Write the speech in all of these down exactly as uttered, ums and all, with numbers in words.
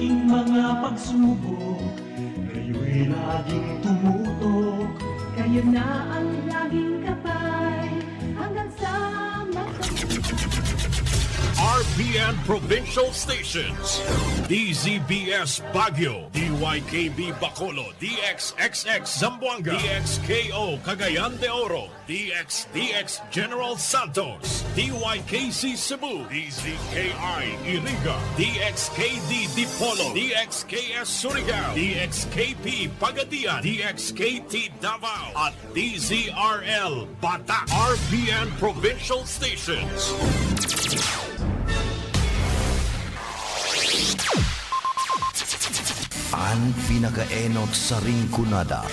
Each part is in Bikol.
Ang mga pagsubok, kayo'y laging tumutok. Kayo na ang laging kapay, hanggang sa magka- R P N Provincial Stations, D Z B S Baguio, D Y K B Bacolod, D X X X Zamboanga, D X K O Cagayan de Oro, D X D X General Santos, D Y K C Cebu, D Z K I Iriga, D X K D Dipolog, D X K S Surigao, D X K P Pagadian, D X K T Davao, at D Z R L Batak, R P N Provincial Stations. An pinakaenot sa Rinconada.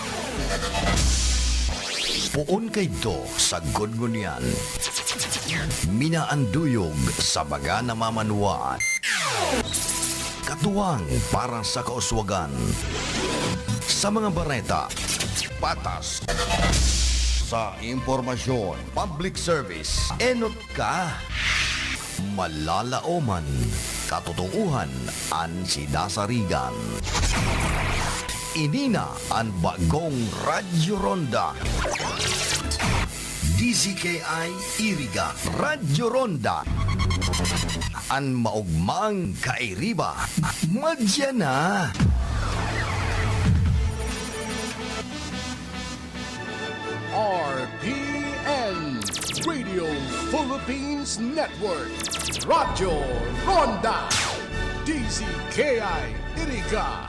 Poon kaidto sagkod ngunyan. Minaanduyog sa baga na mamanwaan. Katuwang para sa kauswagan. Sa mga bareta, patas. Sa impormasyon, public service, enot ka. Malalaoman, katotoohan an sidasarigan. Ini na an bagong Radyo Ronda. D Z K I Iriga, Radyo Ronda. An maogmang kairiba, madya na. R P N Radio Philippines Network, Radyo Ronda, D Z K I Iriga,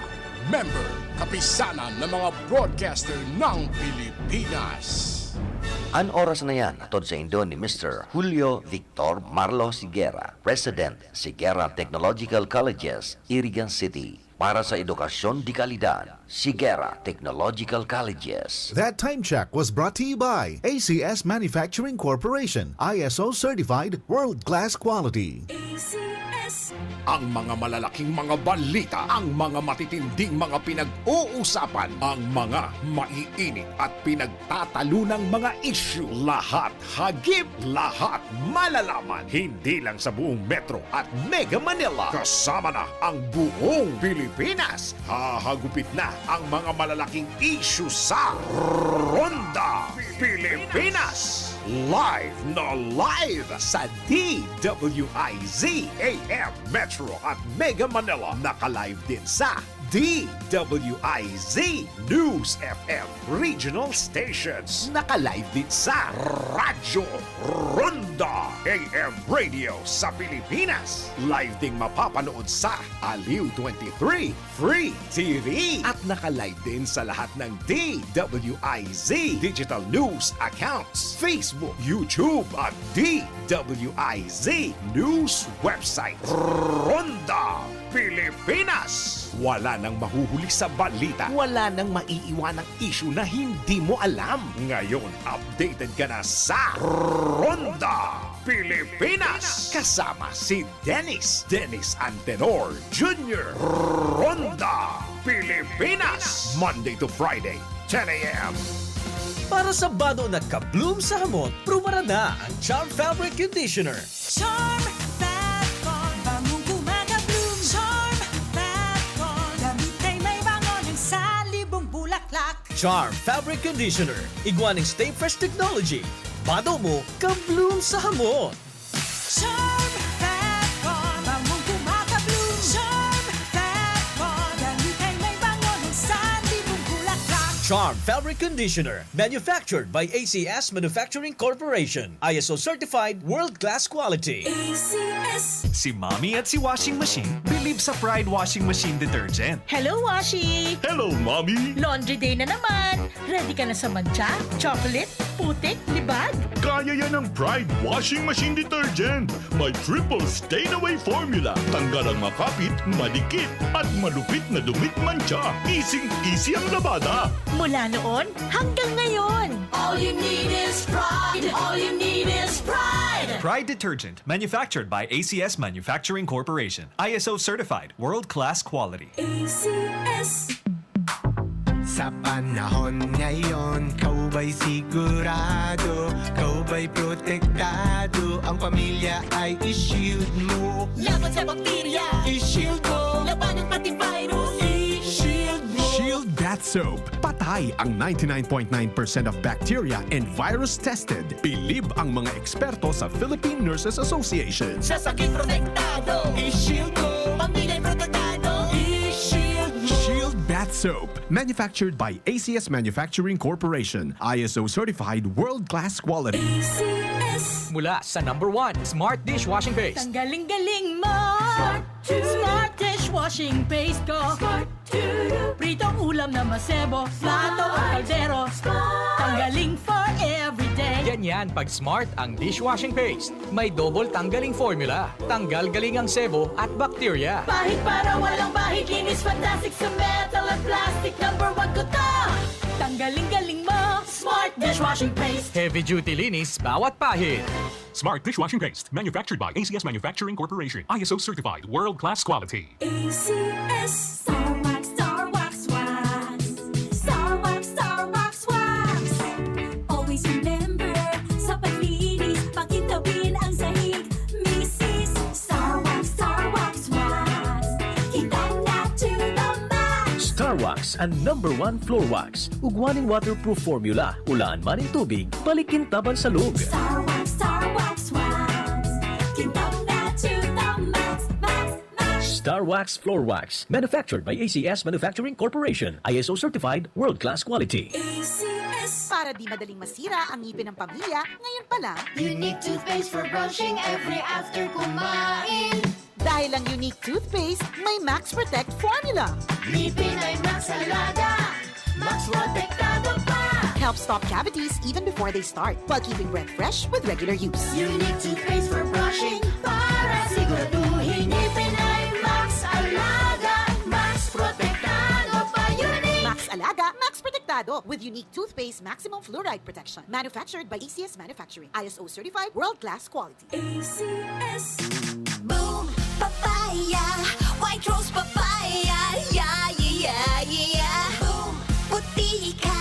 member, kapisanan ng mga broadcaster ng Pilipinas. An oras na yan, hatod saindo ni Mister Julio Victor Marlo Sigera, President, Sigera Technological Colleges, Irigan City. Para sa edukasyon de kalidad, Sigera Technological Colleges. That time check was brought to you by A C S Manufacturing Corporation, I S O certified, world-class quality. ACS. Ang mga malalaking mga balita, ang mga matitinding mga pinag-uusapan, ang mga maiinit at pinagtatalunang mga isyu, lahat hagip, lahat malalaman. Hindi lang sa buong Metro at Mega Manila, kasama na ang buong Pilipinas. Hahagupit na ang mga malalaking isyu sa Ronda Pilipinas. Live na live sa D W I Z A M Metro at Mega Manila. Naka-live din sa D W I Z News F M Regional Stations. Naka-live din sa Radyo Ronda A M Radio sa Pilipinas. Live ding mapapanood sa Aliw twenty-three Free T V. At naka-live din sa lahat ng D W I Z digital news accounts, Facebook, YouTube at D W I Z News website. Ronda Pilipinas. Wala nang mahuhuli sa balita. Wala nang maiiwanang isyu na hindi mo alam. Ngayon, updated ka na sa Ronda Pilipinas. Kasama si Dennis, Dennis Antenor Junior. Ronda Pilipinas. Monday to Friday, ten A M. Para sa bado na ka-bloom sa hamot, prubaran na ang Charm Fabric Conditioner. Charm Fabcon, bangong kumaka-bloom. Charm Fabcon, damit ay may bango ng salibong bulaklak. Charm Fabric Conditioner, igwa ning Stay Fresh Technology. Bado mo, ka-bloom sa hamot. Charm Fabcon, bangong kumaka-bloom. Charm Fabcon, damit ay may bango ng salibong bulaklak. Charm Fabric Conditioner, manufactured by A C S Manufacturing Corporation. I S O certified, world-class quality. ACS. Si Mommy at si Washing Machine bilib sa Pride Washing Machine Detergent. Hello, Washi! Hello, Mommy! Laundry day na naman! Ready ka na sa mantsa, chocolate, putik, libag? Kaya yan ng Pride Washing Machine Detergent. May triple stain away formula. Tanggal ang makapit, madikit, at malupit na dumit mantsa. Easing-easy ang labada. Mula noon hanggang ngayon. All you need is pride. All you need is pride. Pride Detergent, manufactured by A C S Manufacturing Corporation. I S O certified, world-class quality. ACS. Sa panahon ngayon, kau ba'y sigurado? Kau ba'y protektado? Ang pamilya ay i-shield mo. Laban sa bakterya. I-shield mo. Labanan pati Soap. Patay ang ninety-nine point nine percent of bacteria and virus tested. Bilib ang mga eksperto sa Philippine Nurses Association. Sa sakit protektado, i-shield ko. Pamilya protektado, i-shield mo. Shield Bath Soap. Manufactured by A C S Manufacturing Corporation. I S O certified world-class quality. Mula sa number one, Smart Dishwashing Paste. Ang galing-galing mo! Smart dishwashing paste ko! Pritong ulam na masebo, plato o kaldero. Tanggaling for everyday. Ganyan pag Smart ang dishwashing paste. May double tanggaling formula. Tanggal galing ang sebo at bacteria. Pahid para walang bahid, linis fantastic sa metal at plastic. Number one ko to! Tanggaling-galing mo! Smart dishwashing paste! Heavy duty linis bawat pahid. Smart dishwashing paste, manufactured by A C S Manufacturing Corporation. I S O certified, world-class quality. A C S. Star Wax, Star Wax, Wax. Star Wax, Star Wax, Wax. Always remember, sa paglinis, pakintabin ang sahig. Misis, Star Wax, Star Wax, Wax. Kintab na to the max. Star Wax, ang number one floor wax. Ugwa nin waterproof formula. Ulaan man nin tubig, balik kintaban sa lug. Star Wax, Star Wax, Wax. Kintab na to the max, max, max. Star Wax Floor Wax. Manufactured by A C S Manufacturing Corporation. I S O certified, world-class quality. A C S. Para di madaling masira ang ngipin ng pamilya, ngayon pa lang. Unique toothpaste for brushing every after kumain. Dahil ang Unique Toothpaste, may Max Protect Formula. Ngipin ay Max Alaga. Max Protektado pa. Helps stop cavities even before they start, while keeping breath fresh with regular use. Unique toothpaste for brushing para siguraduhin ngipin ay Max Alaga. Max Protektado pa. Unique. Max Alaga, Max Protektado with Unique Toothpaste Maximum Fluoride Protection. Manufactured by A C S Manufacturing. I S O certified, world-class quality. A C S. Boom! Papaya! White Rose Papaya! Yeah, yeah, yeah, yeah, yeah! Boom! Puti ka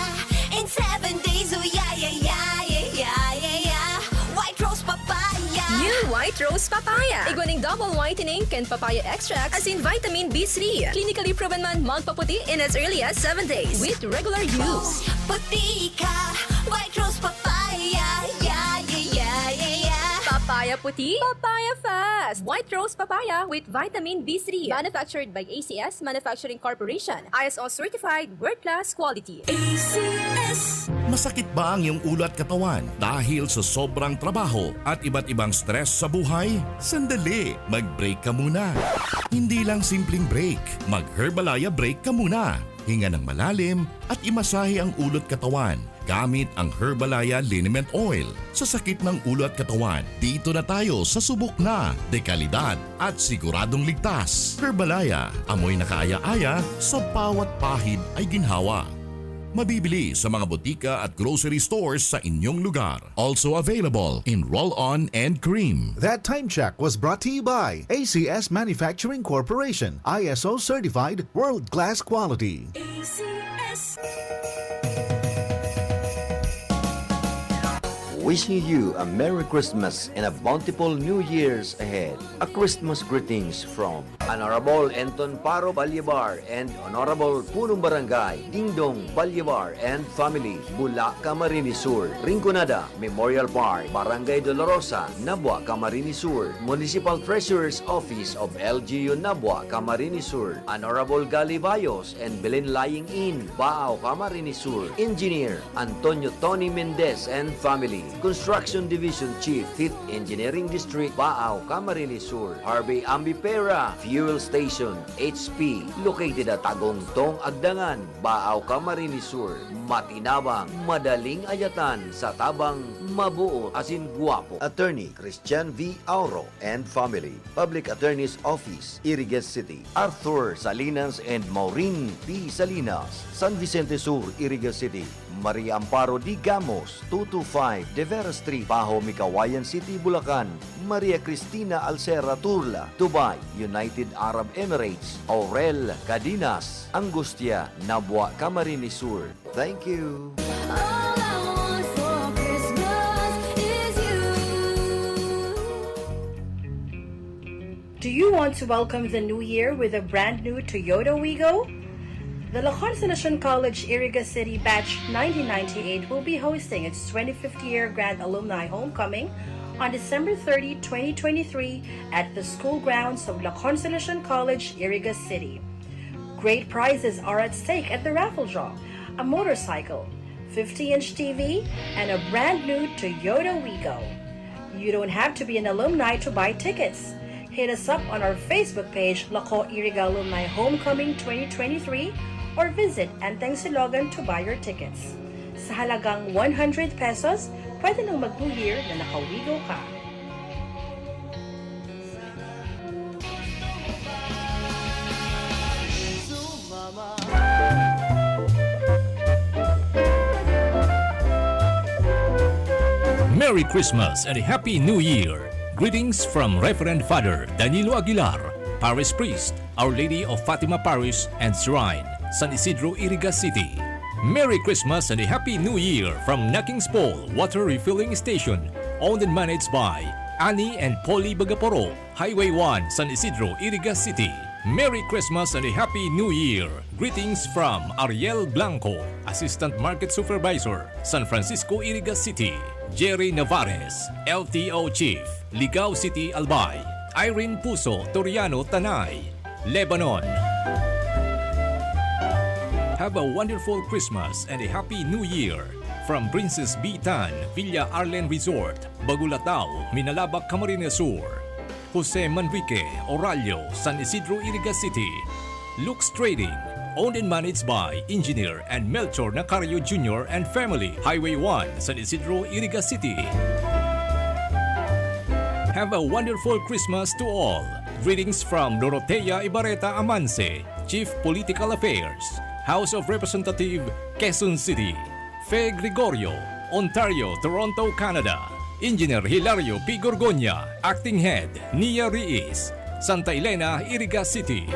in seven days! Oh, yeah, yeah, yeah, yeah, yeah, yeah, yeah! White Rose Papaya! New White Rose Papaya. Igwa ning double whitening kan papaya extract, asin vitamin B three. Clinically proven man magpaputi in as early as seven days with regular use. Puti ka! White Rose Papaya! Yeah, yeah, yeah, yeah, yeah! Papaya puti, papaya fast. White Rose Papaya with vitamin B three. Manufactured by A C S Manufacturing Corporation. I S O certified, world-class quality. A C S. Masakit ba ang iyong ulo at katawan dahil sa sobrang trabaho at iba't ibang stress sa buhay? Sandali, mag-break ka muna. Hindi lang simpleng break, mag-Herbalaya break ka muna. Hinga ng malalim at imasahe ang ulo at katawan gamit ang Herbalaya Liniment Oil. Sa sakit ng ulo at katawan, dito na tayo sa subok na, dekalidad at siguradong ligtas. Herbalaya, amoy na kaaya-aya, sa bawat pahid ay ginhawa. Mabibili sa mga botika at grocery stores sa inyong lugar. Also available in roll-on and cream. That time check was brought to you by A C S Manufacturing Corporation, I S O certified, world-class quality. A C S. Wishing you a Merry Christmas and a bountiful New Year's ahead. A Christmas greetings from Honorable Enton Paro Balyebar and Honorable Punong Barangay Dingdong Balyebar and family, Bula, Camarines Sur, Rinconada, Memorial Park, Barangay Dolorosa, Nabua, Camarines Sur, Municipal Treasurer's Office of L G U Nabua, Camarines Sur, Honorable Gali Bayos and Belen Lying In, Baao, Camarines Sur, Engineer Antonio Tony Mendez and family, Construction Division Chief, Fifth Engineering District, Baao, Camarines Sur, Harvey Ambipera Fuel Station, H P, located at Tagong Tong Agdangan, Baao, Camarines Sur, matinabang, madaling ayatan sa tabang, mabuo asin guwapo. Attorney Christian V. Auro and family, Public Attorney's Office, Irigas City. Arthur Salinas and Maureen P. Salinas, San Vicente Sur, Irigas City. Maria Amparo D. Gamos, two two five De Vera Street, Paho, Mikawayan City, Bulacan. Maria Cristina Alcera Turla, Dubai, United Arab Emirates. Aurel Cadinas, Angustia, Nabua, Camarines Sur. Thank you. All I want for Christmas is you. Do you want to welcome the new year with a brand new Toyota Wigo? The La Consolacion College, Iriga City Batch nineteen ninety-eight will be hosting its twenty-fifth year Grand Alumni Homecoming on December thirty, twenty twenty-three, at the school grounds of La Consolacion College, Iriga City. Great prizes are at stake at the raffle draw: a motorcycle, fifty-inch T V, and a brand new Toyota Wigo. You don't have to be an alumni to buy tickets. Hit us up on our Facebook page, Lako Iriga Alumni Homecoming twenty twenty-three, or visit Enteng Silogan to buy your tickets. Sa halagang one hundred pesos, pwede nang mag-New Year na nakawigo ka. Merry Christmas and a Happy New Year! Greetings from Reverend Father Danilo Aguilar, Parish Priest, Our Lady of Fatima Parish and Shrine, San Isidro, Iriga City. Merry Christmas and a Happy New Year from Naking's Paul Water Refilling Station, owned and managed by Annie and Polly Bagaporo, Highway one, San Isidro, Iriga City. Merry Christmas and a Happy New Year! Greetings from Ariel Blanco, Assistant Market Supervisor, San Francisco, Iriga City. Jerry Navarez, L T O Chief, Ligao City, Albay. Irene Puso Toriano, Tanay, Lebanon. Have a wonderful Christmas and a Happy New Year from Princess B Tan, Villa Arlen Resort, Bagulataw, Minalabac, Camarines Sur. Jose Manrique Orallo, San Isidro, Iriga City. Lux Trading, owned and managed by Engineer and Melchor Nacario Junior and family, Highway one, San Isidro, Iriga City. Have a wonderful Christmas to all. Greetings from Dorotea Ibarreta Amanse, Chief Political Affairs, House of Representative, Quezon City. Fe Gregorio, Ontario, Toronto, Canada. Engineer Hilario P. Gorgonia, Acting Head, Nia Riis, Santa Elena, Iriga City.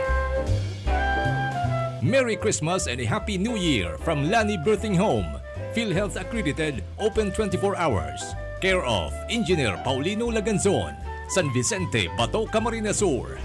Merry Christmas and a Happy New Year from Lani Birthing Home, PhilHealth accredited, open twenty-four hours. Care of Engineer Paulino Laganzon, San Vicente, Bato, Camarines Sur.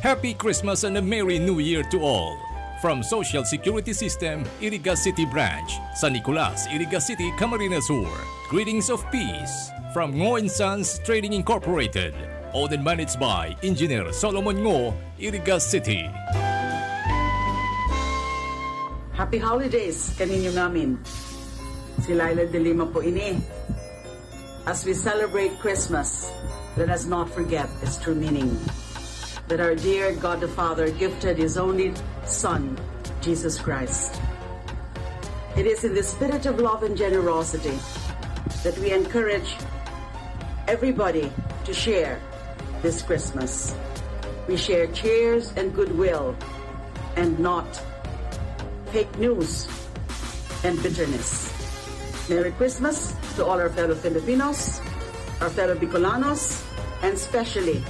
Happy Christmas and a Merry New Year to all! From Social Security System, Iriga City Branch, San Nicolas, Iriga City, Camarines Sur. Greetings of peace from Ngo and Sons Trading Incorporated, owned and managed by Engineer Solomon Ngo, Iriga City. Happy Holidays kaninyo ngamin. Si Laila de Lima po ini. As we celebrate Christmas, let us not forget its true meaning, that our dear God the Father gifted His only Son, Jesus Christ. It is in the spirit of love and generosity that we encourage everybody to share this Christmas. We share cheers and goodwill and not fake news and bitterness. Merry Christmas to all our fellow Filipinos, our fellow Bicolanos, and especially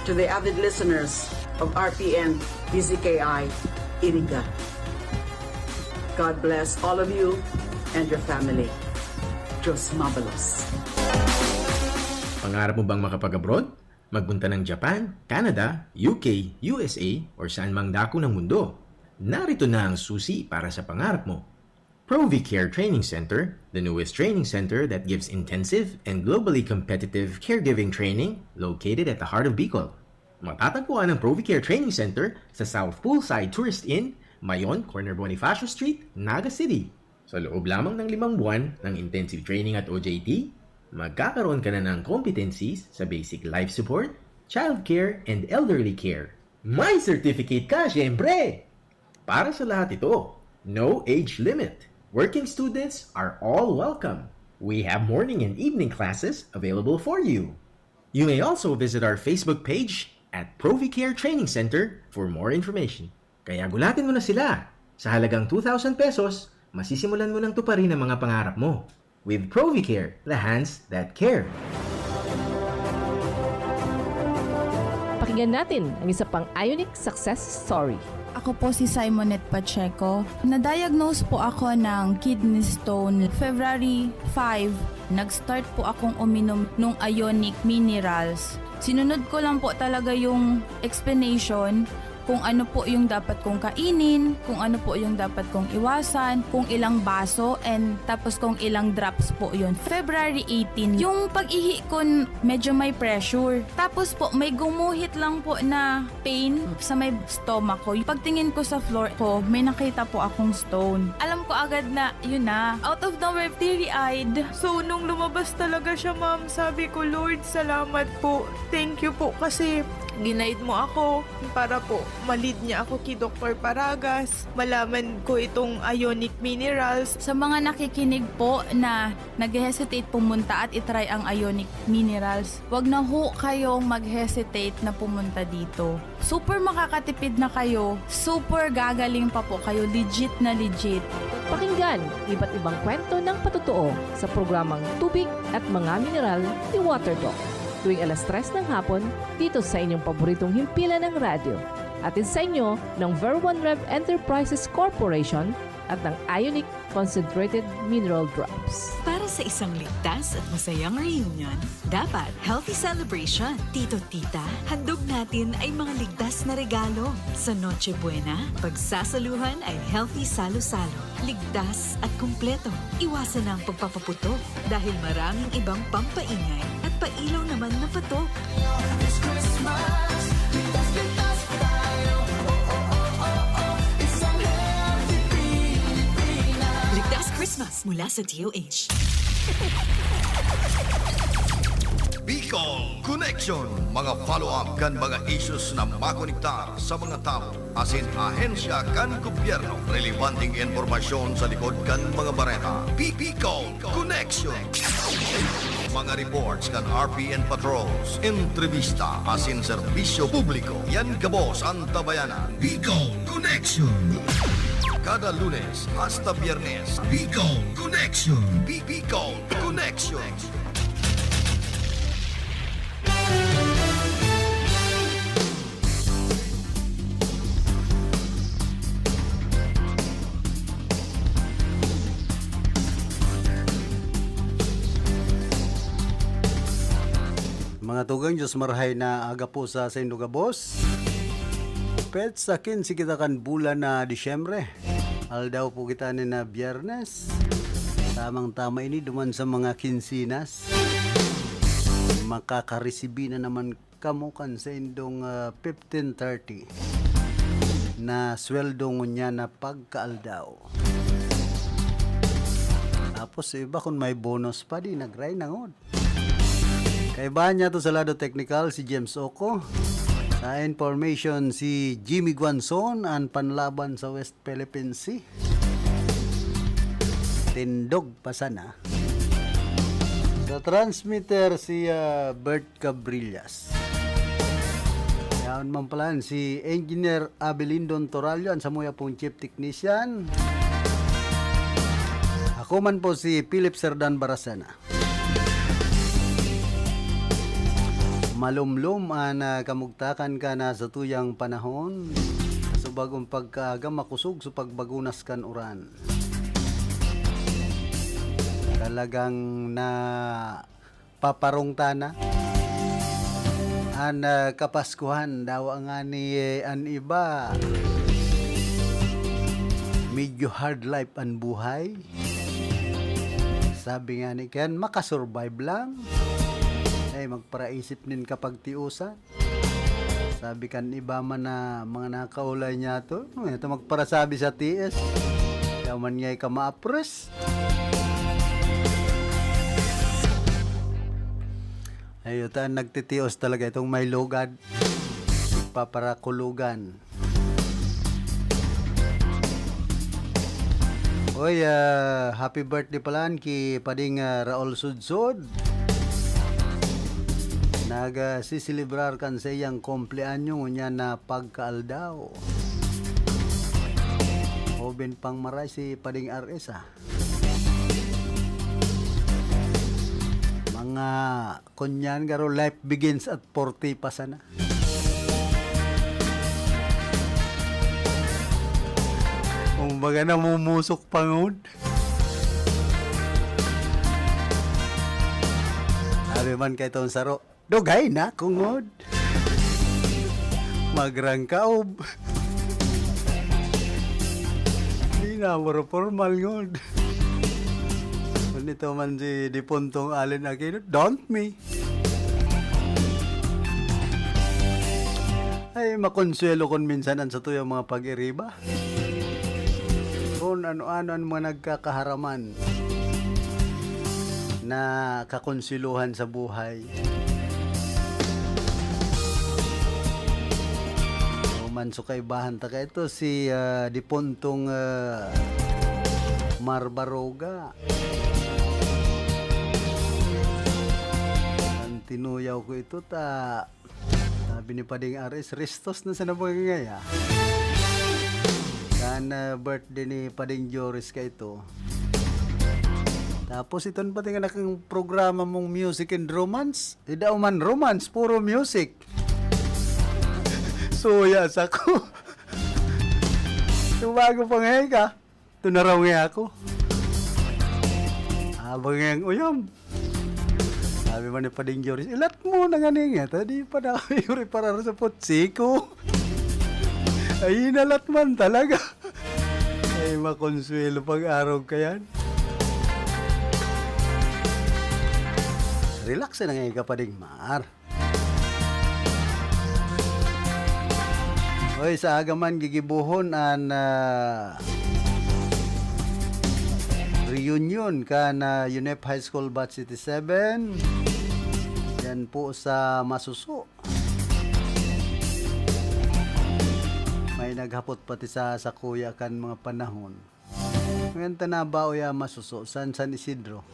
to the avid listeners of R P N D Z K I Iriga. God bless all of you and your family. Diyos mabalos. Pangarap mo bang makapag-abroad? Magpunta ng Japan, Canada, U K, U S A, or saan mang dako ng mundo? Narito na ang susi para sa pangarap mo. Provicare Training Center, the newest training center that gives intensive and globally competitive caregiving training, located at the heart of Bicol. Matatagpuan ang Provicare Training Center sa South Poolside Tourist Inn, Mayon, corner Bonifacio Street, Naga City. Sa loob lamang ng limang buwan ng intensive training at O J T, magkakaroon ka na ng competencies sa basic life support, childcare, and elderly care. May certificate ka, syempre! Para sa lahat ito, no age limit. Working students are all welcome. We have morning and evening classes available for you. You may also visit our Facebook page at Provicare Training Center for more information. Kaya gulatin mo na sila! Sa halagang two thousand pesos, masisimulan mo nang tuparin ang mga pangarap mo. With Provicare, the hands that care. Pakinggan natin ang isa pang Ionic success story. Ako po si Simonette Pacheco. Na-diagnose po ako ng kidney stone February five. Nag-start po akong uminom ng Ionic Minerals. Sinunod ko lang po talaga yung explanation. kung ano po yung dapat kong kainin, kung ano po yung dapat kong iwasan, kung ilang baso, and tapos kung ilang drops po yun. February eighteen, yung pag-ihi ko n-, medyo may pressure. Tapos po, may gumuhit lang po na pain sa may stomach ko. Pagtingin ko sa floor ko, may nakita po akong stone. Alam ko agad na, yun na. Out of nowhere, teary-eyed. So, nung lumabas talaga siya, ma'am, sabi ko, "Lord, salamat po. Thank you po kasi ginaid mo ako para po malid niya ako kay Doktor Paragas. Malaman ko itong ionic minerals." Sa mga nakikinig po na nag-hesitate pumunta at itry ang ionic minerals, wag na ho kayong mag-hesitate na pumunta dito. Super makakatipid na kayo, super gagaling pa po kayo, legit na legit. Pakinggan iba't ibang kwento ng patotoo sa programang Tubig at Mga Mineral ni Water Doc, tuwing alas tres ng hapon, dito sa inyong paboritong himpilan ng radyo. Hatid sa inyo ng Ver One Rev Enterprises Corporation at ng Ionic Concentrated Mineral Drops. Para sa isang ligtas at masayang reunion, dapat healthy celebration. Tito, tita, handog natin ay mga ligtas na regalo. Sa Noche Buena, pagsasaluhan ay healthy salo-salo. Ligtas at kumpleto. Iwasan na ang pagpapaputok dahil maraming ibang pampaingay at pailaw naman na patok. This Christmas, ligtas, ligtas tayo. Oh, oh, oh, oh, oh. Isang healthy Pilipinas. Ligtas Christmas mula sa D O H. Bicol Connection, mga follow-up kan mga issues na makonektar sa mga tawo asin ahensya kan gobyerno. Relebanteng impormasyon sa likod kan mga bareta. Bicol Connection. Mga reports kan R P N patrols, entrevista asin serbisyo publiko. Yan gabos an tabayanan. Bicol Connection. Kada Lunes hasta Biyernes, Bicol Connection. Bi-, Bicol Connection. Mga tugang, Diyos marahay na aga po sa saindo gabos. Petsa kinse kita kan bulan na Disyembre. Aldaw po kita ni na Biyernes. Tamang-tama ini duman sa mga kinsinas. Makakaresibi na naman kamo kan saindong, ah, fifteen thirty na sweldo ngunyan na pagkaaldaw. Tapos sa iba, kung may bonus pa, di nagray na ngod. Kaibahan niya to sa lado teknikal, si James Oco. Sa information, si Jimmy Guanzon, ang panlaban sa West Philippine Sea. Tindog pa sana. Sa transmitter, si, ah, Bert Cabrillas. Yaon man pala si Engineer Abelindon Torallo, ang samuya pong chief technician. Ako man po si Philip Serdan Barasana. Malumlom an, ah, kamugtakan kan satuyang panahon. Sa bagong pagkaaga, makosog sa pagbagunas kan uran. Talagang na paparungtana. An, ah, Kapaskuhan daw ngani, eh, an iba, medyo hard life an buhay. Sabi nga ni Ken, makasurvive lang. Eh, magparaisip nin kapagtiusan. Sabi kan iba man na mga nakaulay niya to, "Ano ito magparasabi sa T S? Kaya man nga ka maapres." Ay, ito ang nagtitios talaga, itong may lugad. Paparakulugan. Oy, ah, happy birthday pala ki Pading, ah, Raul Sudsud. Nag, ah, siselebrar kan sa iyang kumpleanyo ngunyan na pagkaaldaw. Hoben pang maray si Pading R S, ah. Mga kunyan garo, life begins at forty pa sana. Kumbaga, namumusok pa ngod. Sabi man kay tong saro, "Dugay na kungod." Magrangkaob. Di na, puro formal ngod. Kung ito man si Dipuntong Allen Aquino, "Don't me." Ay, makonsuelo kun minsan an satuyang mga pag-iriba. Kun ano-ano an mga nagkakaharaman na kakonsuelohan sa buhay. O man, so kaibahan ta kaito si, ah, Dipuntong, ah, Mar Baroga. An tinuyaw ko ito ta, sabi ni Pading R S, "Restos na sa nabangangay, ah." Kan, ah, birthday ni Pading Joris kaito. Tapos iton pati nga nakang programa mong Music and Romance. Di daw man romance, puro music. Suya sa ko. Tumago pa ngayon ka. Ito na raw nga ako. Habang yang uyam. Sabi man ni Pading Joris, "Ilat mo na nga niya. Di pa na kami reparar sa putsiko." Ay, inalat man talaga. Ay, makonsuelo pag-arog ka yan. Relax na nga, Kapading Mar. Oy, sa aga man gigibohon an, ah, reunion kan, ah, UNEP High School Batch eighty-seven. Yan po sa Masuso. May naghapot pati sa, sa kuya kan mga panahon. Ngayon ta na ba o ya Masuso? San, San Isidro?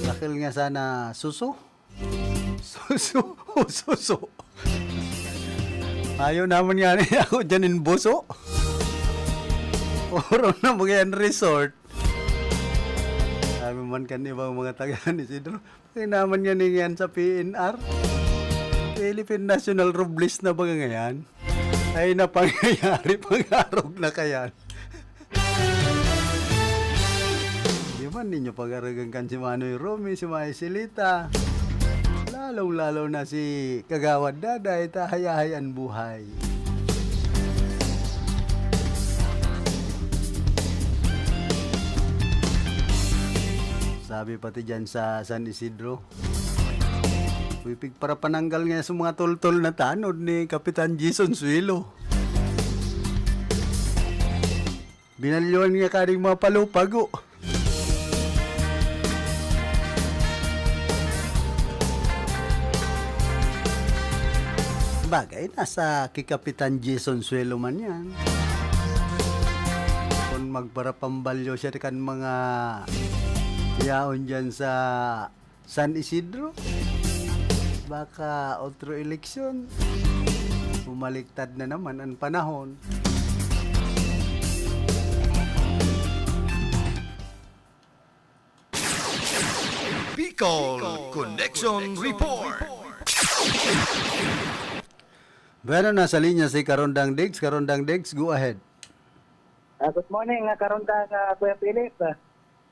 Dakil nga sana suso? Suso, o suso. Ayaw naman nga niya ako dyan in buso. Oro na mga yan resort. Sabi man kan ibang mga taga ni Isidro, "Ay naman nga niya yan sa P N R. Philippine National Robles na ba ngayon? Ay na pangyayari, pag-arog na kayan." Di man ninyo pag-aragan kan si Manoy Romy, si Manoy Silita, lalong-lalo na si Kagawad Daday, ta hayahay an buhay. Sabi pati dyan sa San Isidro, "Uy, pigparapananggal nga sa mga toltol na tanod ni Kapitan Jason Suelo." Binalyuan niya kaning mga palupago. Bagay, nasa ki Kapitan Jason Suelo man yan. Kung magparapambalyo siya kan mga yaon dyan sa San Isidro? Baka otro eleksyon, bumaliktad na naman ang panahon. Bicol Connection Report. Bueno, nasa linya si Karondang Diggs. Karondang Diggs, go ahead. Ah, good morning, ah, Karondang, ah, Kuya Philip. Ah,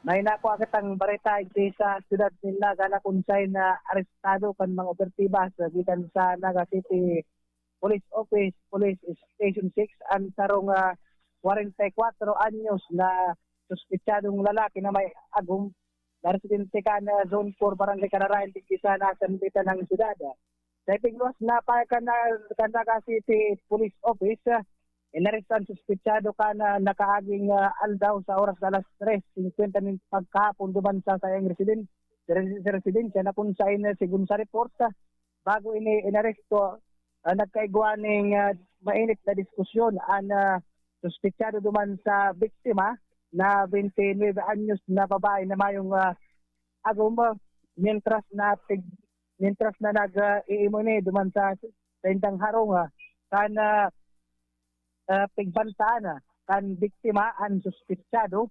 may nakuha kitang bareta digdi sa siyudad nin Naga na kun saen na arestado kan mga operatiba sa gikan sa Naga City Police Office, Police Station six, an sarong, ah, kwarenta y kwatro anyos na suspetsadong lalaki na may agom na residente kan, ah, Zone four, Barangay Canarail, digdi sa Naga, sa Naga City. Sa ipigluwas na pahayag kan, kan Naga City Police Office, ah, inaresto an suspetsado kan, ah, nakaaging, ah, aldaw sa oras na alas tres singkwenta nin pagkahapon duman sa saiyang residen-, resi-, residensya na kun saen, ah, segun sa report, ah, bago ini inaresto, ah, nagkaigwa ning, ah, mainit na diskusyon an, ah, suspetsado duman sa biktima na twenty-nine anyos na babae na mayong, ah, agom, ah, mientras na pig-, mientras na nag, ah, iimo ini duman sa saindang harong, ah, kan, ah, ah, pigbantaan, ah, kan biktima an suspetsado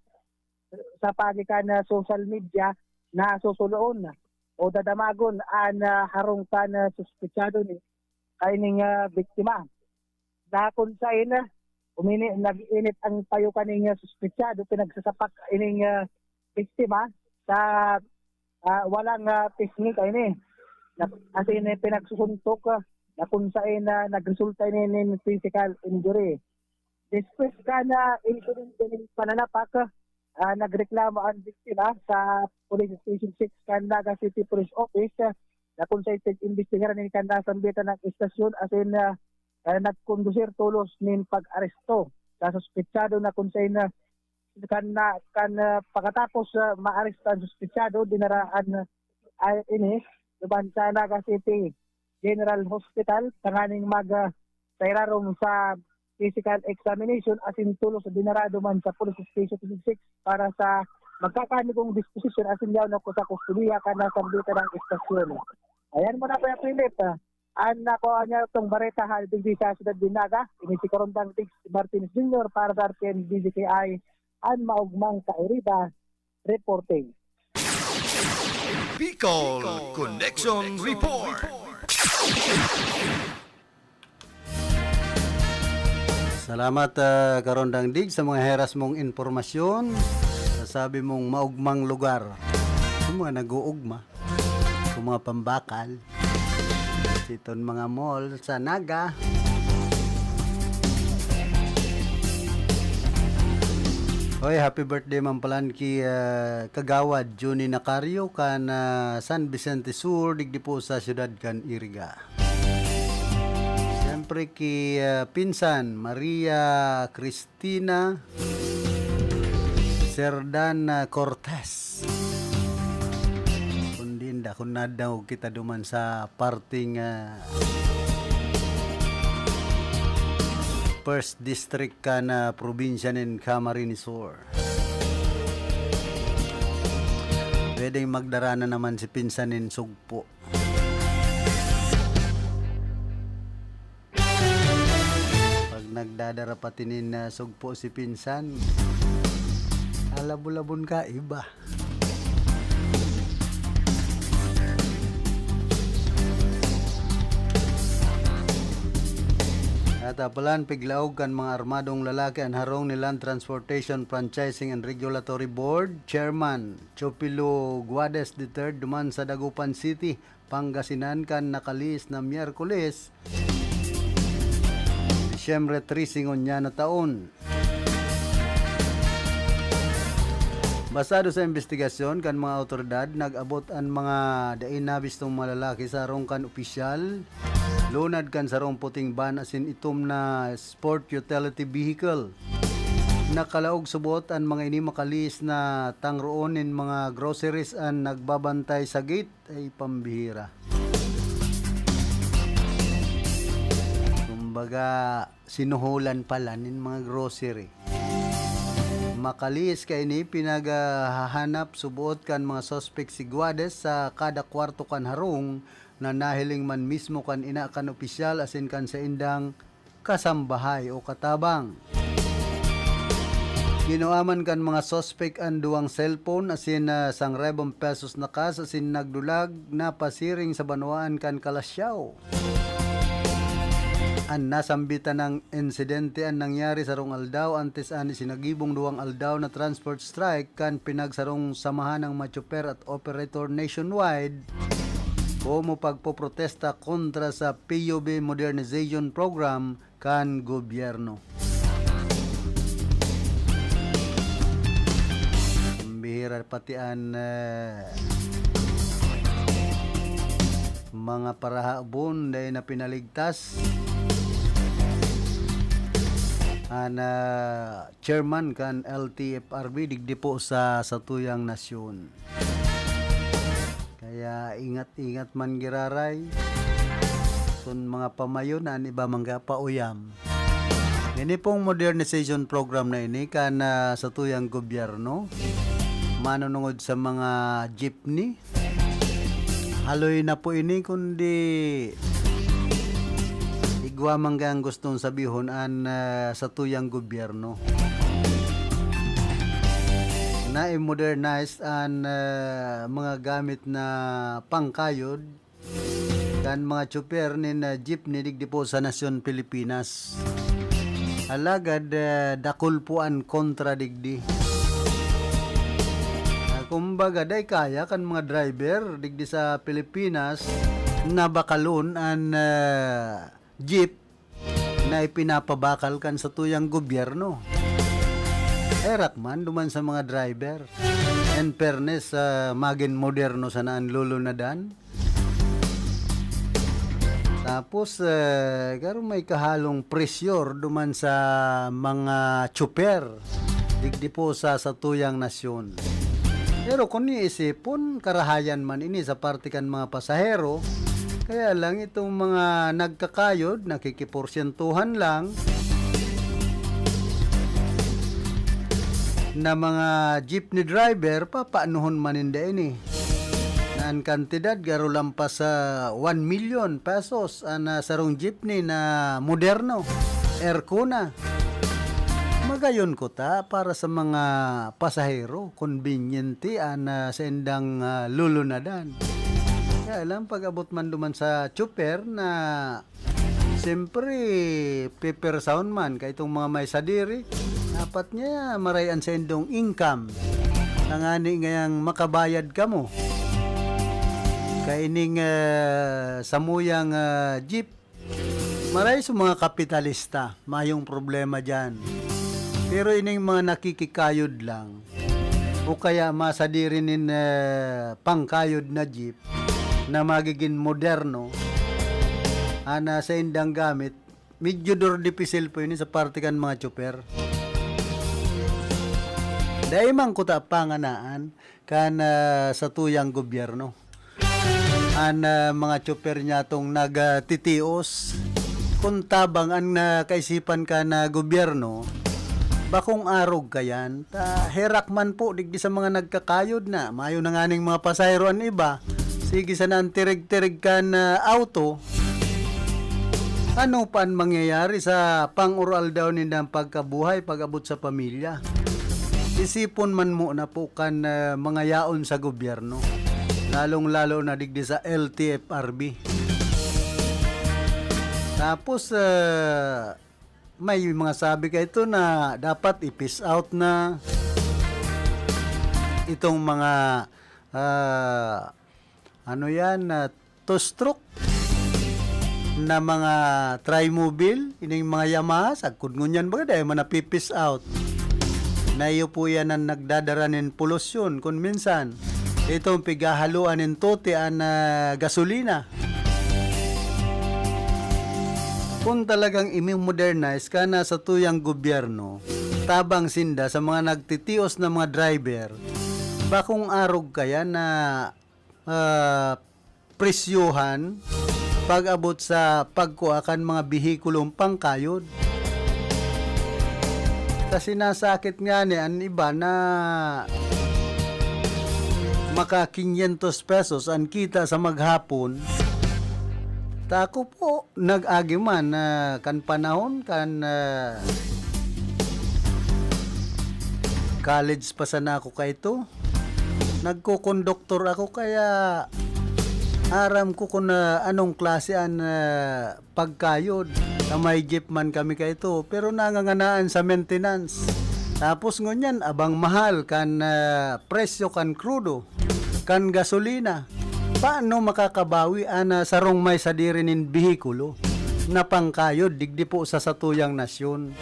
sa paagi kan, ah, social media na susuloon o dadamagon an, ah, harong kan, ah, suspetsado ni kaining, ah, biktima. Na kun saen, ah, umini-, nag-init ang payo kaning, ah, suspetsado, pinagsasapak ining, ah, biktima sa, ah, walang, ah, teknika ini. Na, as in, eh, pinagsusuntok, ah, na kung saen na nagresulta ini nin physical injury. Despues kan, ah, insidente nin pananapak, ah, nagreklamo an biktima sa Police Station six kan Naga City Police Office, ah, na kung saen pag-imbestigaran nin kan nasambitan na estasyon asin, ah, ah, nagkondusir tolos nin pag-aresto sa suspetsado na kung saen na kan na, kan, ah, pagkatapos, ah, maaresto an suspetsado, dinara an, ah, ini duman sa Naga City General Hospital tanganing mag, ah, sa irarom sa physical examination asin tolos dinara duman sa Police Station six para sa magkakanigong disposisyon asin yaon na sa kustodiya kan nasambitan na estasyon. Ayan muna, Kuya Philip, ah. An ako niya itong bareta hali digdi sa siyudad nin Naga, ini si Karondang Diggs Martinez Junior para sa R T N D Z K I, an maugmang kairiba, reporting. Bicol Connection Report. Salamat, ah, Karondang Dig, sa mga heras mong impormasyon. Sasabi mong maugmang lugar. Yung mga nag-uugma. Yung mga pambakal. Siton mga mall sa Naga. Hoy, happy birthday man palan ki, ah, Kagawad Johnny Nacario kan, ah, San Vicente Sur, digdi po sa siyudad kan Iriga. Siyempre ki, ah, Pinsan Maria Cristina Serdan, ah, Cortez. Kundi inda, kung nadangog kita duman sa parting, ah, First District kan, ah, probinsya nin Camarines Sur. Pwedeng magdara na naman si Pinsan nin sugpo. Pag nagdadara pati nin, ah, sugpo si Pinsan, alabon-labon ka, iba. At apalan, piglaog kan mga armadong lalaki an harong ni Land Transportation Franchising and Regulatory Board Chairman Chopilo Guades the third duman sa Dagupan City, Pangasinan kan nakalihis na Miyerkules, Disyembre trese ngunyan na taon. Basado sa imbestigasyon kan mga awtoridad, nag-abot an mga dai nabistong mga lalaki sa harong kan opisyal, lunad kan sarong puting van asin itom na sport utility vehicle. Nakalaog subot an mga ini makalihis na tangroon nin mga groceries an nagbabantay sa gate. Ay pambihira. Kumbaga, sinuhulan pala nin mga grocery. Makalihis kaini, pinaghahanap subot kan mga suspek si Guades sa kada kwarto kan harong na nahiling man mismo kan ina kan opisyal asin kan saindang kasambahay o katabang. Kinuaman kan mga suspek an duwang cellphone asin, ah, sangrebong pesos na cash asin nagdulag na pasiring sa banwaan kan Calasiao. An nasambitan na insidente an nangyari sarong aldaw antes an isinagibong duwang aldaw na transport strike kan pinagsarong samahan ng mga tsoper at operator nationwide komo pagpoprotesta kontra sa P U B Modernization Program kan gobyerno. Bihira pati an, eh, mga parahabon dai na pinaligtas an, ah, chairman kan L T F R B digdi po sa satuyang nasyon. Kaya ingat-ingat man giraray. Kun mga pamayo na an iba mangga pauyam. Ini pong modernization program na ini kan, ah, satuyang gobyerno, manunungod sa mga jeepney, haloy na po ini kundi igwa man kaya ang gustong sabihon an, ah, satuyang gobyerno. Na-modernize an, ah, mga gamit na pangkayod kan mga tsoper nin, ah, jeepney digdi po sa nasyon Pilipinas. Alagad, ah, dakul po an kontra digdi. Ah, kumbaga, dai kaya kan mga driver digdi sa Pilipinas nabakalon an, ah, jeep na ipinapabakal kan satuyang gobyerno. Herak man duman sa mga driver. In fairness, ah, magin moderno sana an lulunadan. Tapos, eh, garo may kahalong presyur duman sa mga tsuper digdi po sa satuyang nasyon. Pero kun iisipon, karahayan man ini sa parte kan mga pasahero, kaya lang itong mga nagkakayod, nakikiporsyentuhan lang na mga jeepney driver, papaanohon man ninda ini? Na an kantidad garo lampas sa one million pesos an, ah, sarong jeepney na moderno, aircon na. Magayon ko ta para sa mga pasahero, konbinyente an, ah, saindang, ah, lulunadan. Kaya lang, pag-abot man duman sa tsuper na, siyempre, pepersahon man, kaya itong mga may sadiri, dapat niya maray an saindong income. Tangani ngayang makabayad kamo. Kaining, ah, samuyang, ah, jeep, maray sa mga kapitalista, mayong problema diyan. Pero ining mga nakikikayod lang, o kaya masadiri nin, eh, pangkayod na jeep na magigin moderno, ana saindang gamit, medyo dor dipisil po ini sa parte kan mga tsuper. Dai man kuta panganaan kan, ah, satuyang gobyerno. An, ah, mga tsuper niya tong nagtitios, kun tabang an, ah, kaisipan kan, ah, gobyerno, bakong arog kayan. Ta herak man po digdi sa mga nagkakayod na. Mayo na nganing mga pasahero an iba. Sige sana an tirig-tirig kan, ah, auto. Ano pa an mangyayari sa pang-uraldaw nindang pagkabuhay pag-abot sa pamilya? Isipon man muna po kan, ah, mga yaon sa gobyerno, lalong-lalo na digdi sa L T F R B. Tapos, ah, may mga sabi kaito na dapat i-phase out na itong mga, ah, ano yan, ah, two-stroke na mga trimobile, ining mga Yamaha, sagkod ngunyan baga, dai man napi-phase out. Na iyo po yan ang nagdadara nin polusyon kun minsan. Itong pighahaloan nin tote an, ah, gasolina. Kung talagang imi-modernize ka na sa tuyang gobyerno, tabang sinda sa mga nagtitios na mga driver, bakong arog kaya na, ah, presyohan pag-abot sa pagkua kan mga behikulong pangkayod. Ta sinasakit ngani an iba na maka quinientos pesos an kita sa maghapon. Ta ako po, nag-agi man, ah, kan panahon kan, ah, college pa sana ako kaito. Nagkokonduktor ako, kaya aram ko kun, ah, anong klase an, ah, pagkayod. Ta may jeep man kami kaito, pero nanganganaan sa maintenance. Tapos ngunyan, abang mahal kan, ah, presyo kan krudo, kan gasolina. Paano makakabawi an, ah, sarong may sadiri nin behikulo na pangkayod digdi po sa satuyang nasyon?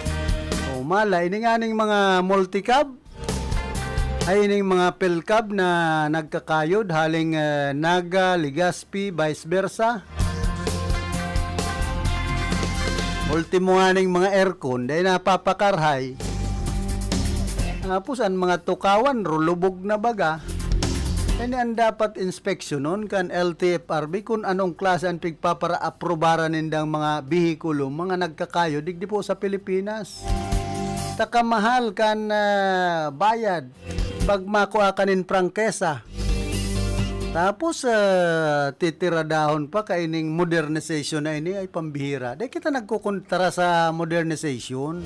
O mala, ini nganing mga multicab, ay ining mga Philcab na nagkakayod haling, eh, Naga, Legazpi, vice versa. Ultimo nga ning mga aircon, dai napapakarhay. Tapos an mga tukawan, rulubog na baga. Ini an dapat inspeksyonon kan L T F R B kun anong klase an pigpapara-aprobaran nindang mga behikulo, mga nagkakayo digdi po sa Pilipinas. Takamahal kan, ah, bayad pag makua ka nin prangkesa. Tapos, ah, titiradahon pa kaining modernization na ini ay pambihira. Di kita nagkukontra sa modernization.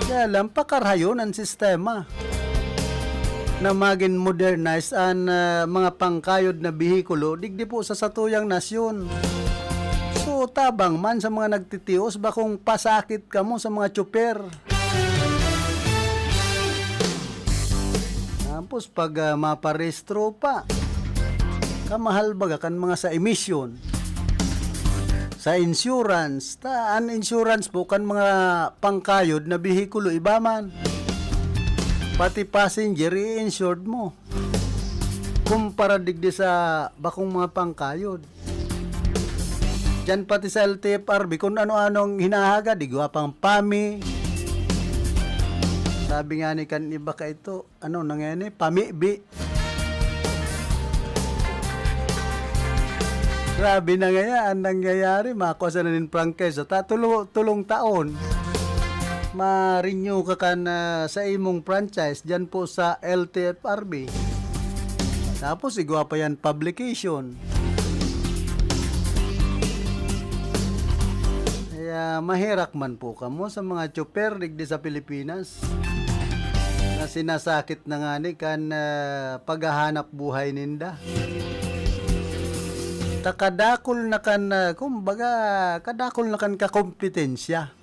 Kaya lang, pakarhayon an sistema na magin modernize an, ah, mga pangkayod na behikulo digdi po sa satuyang nasyon. So, tabang man sa mga nagtitios, bakong pasakit kamo sa mga tsuper. Tapos pag, ah, maparehistro pa, kamahal baga kan mga sa emission. Sa insurance, ta, an insurance po kan mga pangkayod na behikulo, iba man. Pati passenger, i-insured mo. Kumpara digdi sa bakong mga pangkayod. Diyan pati sa L T F R B, kung ano-ano ang hinahagad, igwa pang pami. Sabi nga ni kan iba ka ito, ano na ngayon eh, pamibi. Grabe na ngayon ang nangyayari, makuha sa nanin prangkisa. Ta, tulo-, tulong taon, ma-renew ka kan, ah, sa imong franchise dyan po sa L T F R B. Tapos, igwa pa yan, publication. Kaya maherak man po kamo sa mga tsoper digdi sa Pilipinas na sinasakit na ngani kan, ah, paghahanap buhay ninda. Ta kadakul na kan, ah, kumbaga, kadakul na kan kakompetensya.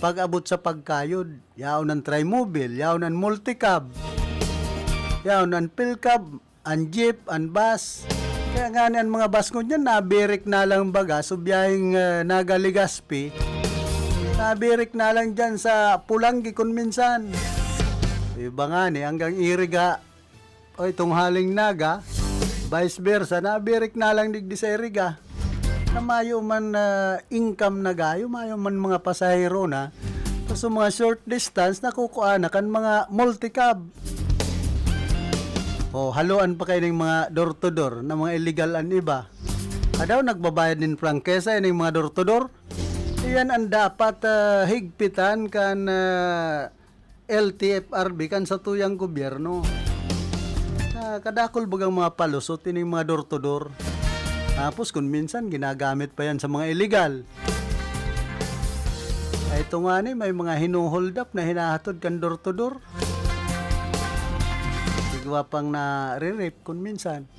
Pag-abot sa pagkayod, yaon an Trimobile, yaon an Multicab, yaon an Philcab, an jeep, an bus. Kaya ngani an mga bus ngunyan, nabirik na lang baga, so biyaheng, ah, Naga-Legazpi, nabirik na lang dyan sa Polangui kun minsan. Iba ngani, hanggang Iriga, o itong haling Naga, vice versa, nabirik na lang digdi sa Iriga. Na mayo man, ah, income na gayo, mayo man mga pasahero na. So, mga short distance, nakukuha na kan mga multicab. O, haloan pa kayo ning mga door to door na mga illegal an iba. Adaw, nagbabayad nin prangkesa ining mga door to door. Iyan ang dapat, ah, higpitan kan, ah, L T F R B, kan satuyang gobyerno. Ah, kadakul bagang mga palusot ining mga door to door. Tapos, kun minsan, ginagamit pa yan sa mga illegal. Ay, ito nga ni, may mga hinuhold up na hinahatod kan door to door. Igwa pang nare-rape kun minsan.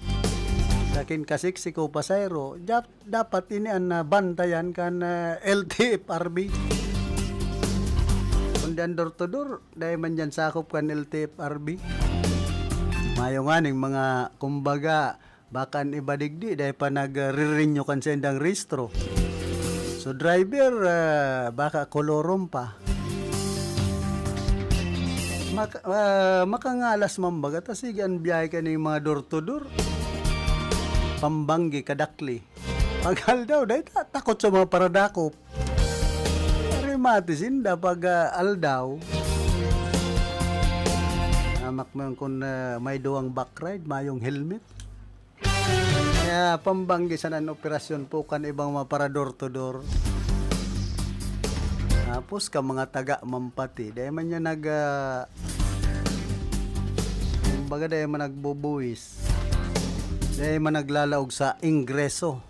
Sakin kasiksi ko, pasahero, dap-, dapat ini an, ah, bantayan kan, ah, L T F R B. Kundi an door to door, dai man yan sakop kan L T F R B. Mayo nga ning mga, kumbaga, baka an iba digdi, dai pa nagre-renew kan saindang rehistro. So, driver, ah, baka kolorom pa. Mak-, ah, makangalas man baga ta, sige, an biyahe kaning mga door to door. Pambanggi, kadakli. Pag aldaw, dai ta-, takot sa mga paradakop. Remate sinda pag, ah, aldaw. Hamak man kun, ah, may duwang back ride, mayong helmet. Kaya pambanggi sana an operasyon po kan ibang mga para door to door. Tapos ka mga taga man pati, dai man niya nag, ah, kumbaga, dai man nagbubuwis. Dai man naglalaog sa ingreso.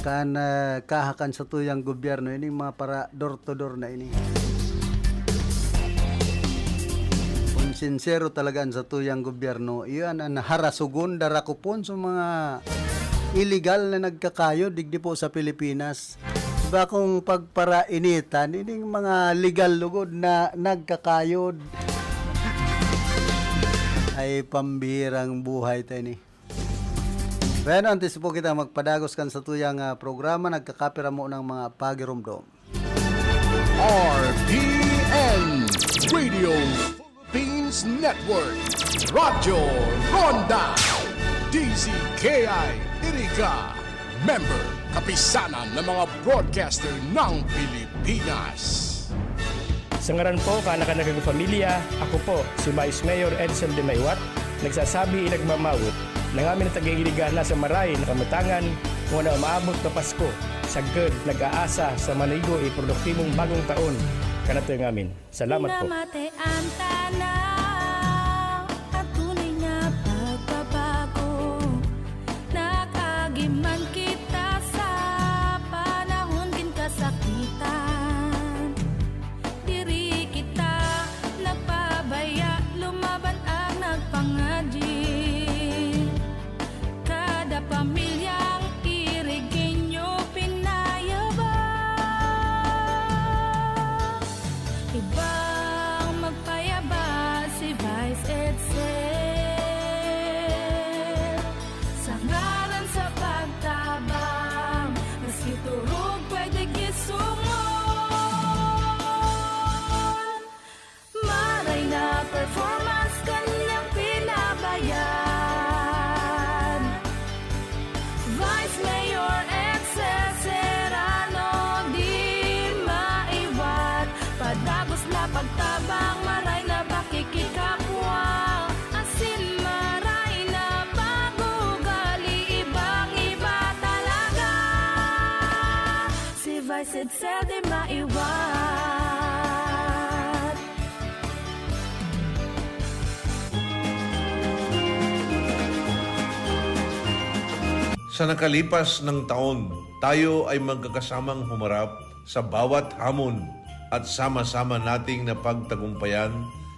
Kan, ah, kaha kan satuyang gobyerno, ining mga para door to door na ini. Kung sincero talaga an satuyang gobyerno, iyan an harasogon, darakupon sa mga illegal na nagkakayo digdi po sa Pilipinas. Iba kung pagparainitan, ining mga legal lugod na nagkakayod. Ay, pambihirang buhay ta ini. Bueno, antes po kita magpadagos kan satuyang, ah, programa, nagkakapira mo ng mga pagirumdom. R P N, Radio Philippines Network, Radyo Ronda, D Z K I Iriga, member, Kapisanan ng mga Broadcaster ng Pilipinas. Sa ngaran po kan Nakanakag Pamilya, ako po si Vice Mayor Edsel de Maywat, nagsasabi, nagmamawot, na ngamin na taga-Iriga na sa maray na kamotangan, ngona maabot na Pasko, sagkod, nag-aasa sa manigo e produktibong bagong taon. Kanato ngamin. Salamat po. Namate an tanaw, at tunay nga pagbabago. Nag-agi man kita sa panahon kin kasakitan. Diri kita nagpabaya, lumaban ang nagpangadyi. Kada pamilyang Irigeño pinayabas. Ibang magpayabas, Ay, sitse di maiwat. Sa nakalipas ng taon, tayo ay magkakasamang humarap sa bawat hamon at sama-sama nating napagtagumpayan